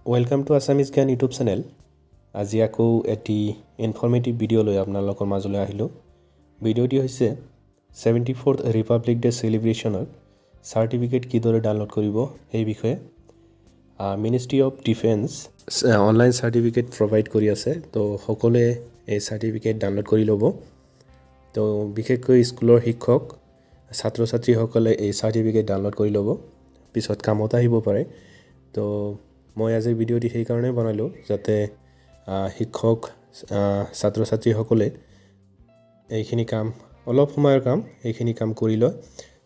Welcome to Assamese Gyan YouTube channel. আজি আকৌ এটি ইনফৰ্মেটিভ ভিডিঅ' লৈ আপোনালোকৰ মাজলৈ আহিলোঁ। ভিডিঅ'টি হৈছে 74th Republic day চেলিব্ৰেশ্যনৰ certificate কিদৰে ডাউনলোড কৰিব সেই বিষয়ে। Ministry of Defence online certificate provide কৰি আছে। তো সকলোৱে এই চাৰ্টিফিকেট ডাউনলোড কৰি ল'ব। তো বিশেষকৈ স্কুলৰ শিক্ষক, ছাত্ৰ ছাত্ৰীসকলে এই চাৰ্টিফিকেট ডাউনলোড কৰি ল'ব, পিছত কামত আহিব পাৰে। তো মই আজিৰ ভিডিঅ'টি সেইকাৰণে বনালোঁ যাতে শিক্ষক, ছাত্ৰ ছাত্ৰীসকলে এইখিনি কাম, অলপ সময়ৰ কাম, এইখিনি কাম কৰি লয়।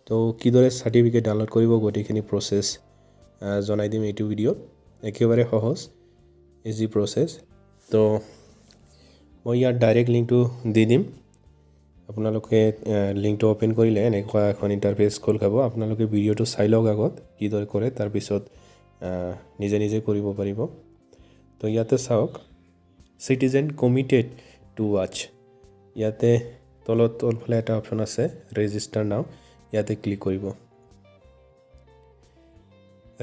তো কিদৰে চাৰ্টিফিকেট ডাউনলোড কৰিব, গোটেইখিনি প্ৰচেছ জনাই দিম এইটো ভিডিঅ'ত। একেবাৰে সহজ, ইজি প্ৰচেছ। তো মই ইয়াত ডাইৰেক্ট লিংকটো দি দিম। আপোনালোকে লিংকটো অ'পেন কৰিলে এনেকুৱা এখন ইণ্টাৰফেচ খোল খাব। আপোনালোকে ভিডিঅ'টো চাই লওক আগত কিদৰে কৰে, তাৰপিছত নিজে নিজে কৰিব পাৰিব। তো ইয়াতে চাওক, চিটিজেন কমিটেড টু ৱাচ। ইয়াতে তলত তলফালে এটা অপশ্যন আছে, ৰেজিষ্টাৰ নাও। ইয়াতে ক্লিক কৰিব।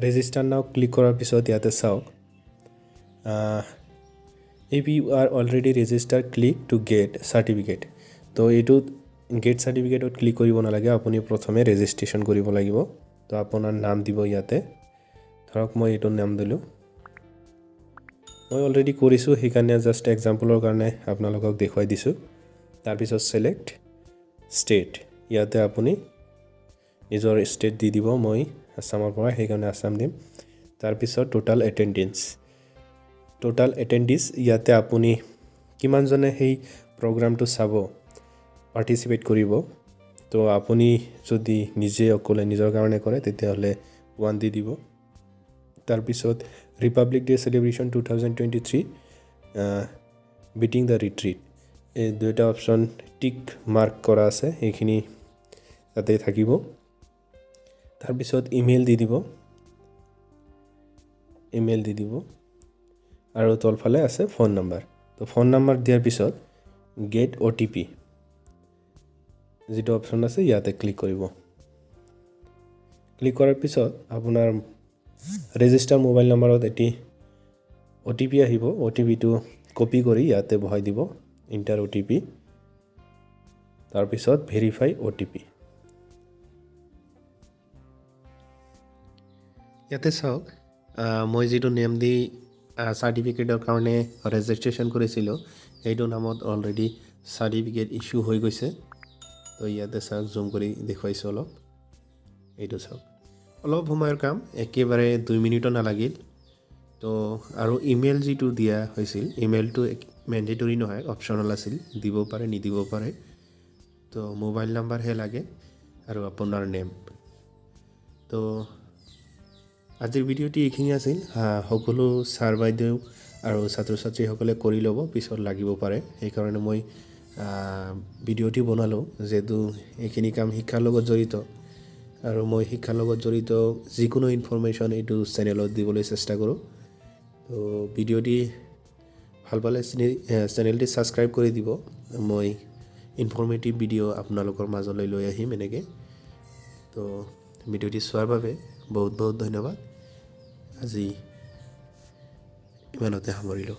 ৰেজিষ্টাৰ নাও ক্লিক কৰাৰ পিছত ইয়াতে চাওক, "If you are already register, click to get certificate." তো এইটোত গেট চাৰ্টিফিকেটত ক্লিক কৰিব নালাগে, আপুনি প্ৰথমে ৰেজিষ্ট্ৰেশ্যন কৰিব লাগিব। তো আপোনাৰ নাম দিব ইয়াতে। ধৰক মই এইটো নাম দিলোঁ। মই অলৰেডি কৰিছোঁ, সেইকাৰণে জাষ্ট এক্সাম্পলৰ কাৰণে আপোনালোকক দেখুৱাই দিছোঁ। তাৰপিছত ছিলেক্ট ষ্টেট। ইয়াতে আপুনি নিজৰ ষ্টেট দি দিব। মই আছামৰ পৰা, সেইকাৰণে আছাম দিম। তাৰপিছত টোটাল এটেণ্ডেঞ্চ, টোটাল এটেণ্ডিজ। ইয়াতে আপুনি কিমানজনে সেই প্ৰগ্ৰামটো চাব, পাৰ্টিচিপেট কৰিব। তো আপুনি যদি নিজে অকলে নিজৰ কাৰণে কৰে, তেতিয়াহ'লে ওৱান দি দিব। তাৰপিছত Republic Day celebration 2023, beating the retreat, এই দুয়োটা অপশ্যন টিক মাৰ্ক কৰা আছে, সেইখিনি তাতে থাকিব। তাৰপিছত ইমেইল দি দিব, ইমেইল দি দিব আৰু তলফালে আছে ফোন নাম্বাৰ। তো ফোন নাম্বাৰ দিয়াৰ পিছত গেট অ'টিপি যিটো অপশ্যন আছে, ইয়াতে ক্লিক কৰিব। ক্লিক কৰাৰ পিছত আপোনাৰ ৰেজিষ্টাৰ মোবাইল নাম্বাৰত এটি অ'টিপি আহিব। অ'টিপিটো কপি কৰি ইয়াতে বহাই দিব, ইণ্টাৰ অ'টিপি। তাৰপিছত ভেৰিফাই অ'টিপি। ইয়াতে চাওক, মই যিটো নেম দি চাৰ্টিফিকেটৰ কাৰণে ৰেজিষ্ট্ৰেশ্যন কৰিছিলোঁ, সেইটো নামত অলৰেডি চাৰ্টিফিকেট ইছ্যু হৈ গৈছে। তো ইয়াতে চাওক, জুম কৰি দেখুৱাইছোঁ অলপ। এইটো চাওক, অলপ সময়ৰ কাম, একেবাৰে 2 মিনিটো নালাগিল। তো আৰু ইমেইল যিটো দিয়া হৈছিল, ইমেইলটো মেণ্ডেটৰী নহয়, অপশ্যনেল আছিল, দিব পাৰে, নিদিব পাৰে। তো মোবাইল নাম্বাৰহে লাগে আৰু আপোনাৰ নেম। তো আজিৰ ভিডিঅ'টি এইখিনি আছিল। সকলো ছাৰ বাইদেউ আৰু ছাত্ৰ ছাত্ৰীসকলে কৰি ল'ব, পিছত লাগিব পাৰে। সেইকাৰণে মই ভিডিঅ'টি বনালোঁ, যিহেতু এইখিনি কাম শিক্ষাৰ লগত জড়িত আৰু মই শিক্ষাৰ লগত জড়িত যিকোনো ইনফৰমেশ্যন এইটো চেনেলত দিবলৈ চেষ্টা কৰোঁ। তো ভিডিঅ'টি ভাল পালে চেনেলটি ছাবস্ক্ৰাইব কৰি দিব। মই ইনফৰ্মেটিভ ভিডিঅ' আপোনালোকৰ মাজলৈ লৈ আহিম এনেকৈ। তো ভিডিঅ'টি চোৱাৰ বাবে বহুত বহুত ধন্যবাদ। আজি ইমানতে সামৰিলোঁ।